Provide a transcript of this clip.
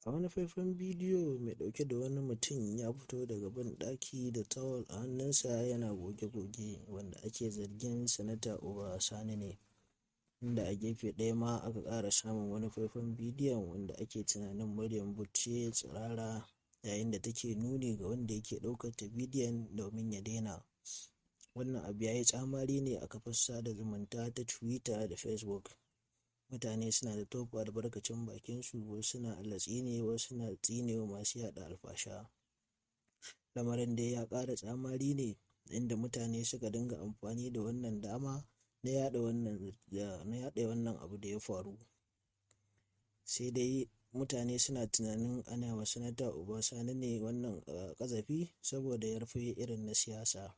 A wani faifan bidiyo mai ɗauke da wani mutum ya fito daga banɗaki da tawul a hannunsa yana goge-goge, wanda ake zargin Sanata Uba Sani ne, inda a gefe ɗaya ma aka ƙara samun wani faifan bidiyon wanda ake tunanin Maryam Booth ce tsirara yayin da take nuni ga wanda yake ɗaukar ta bidiyon domin ya daina. Wannan abu ya yi tsamari ne a kafar sada zumunta ta Twitter da Facebook. Mutane suna da tofa albarkacin bakinsu, wasu suna Allah tsine, wasu suna tsinewa masu yaɗa alfasha. Lamarin dai ya ƙara tsamari ne inda mutane suka dinga amfani da wannan dama na yaɗa wannan abu da ya faru. Sai dai mutane suna tunanin ana wa Sanata Uba Sani ne wannan ƙazafi saboda yarfe irin na siyasa.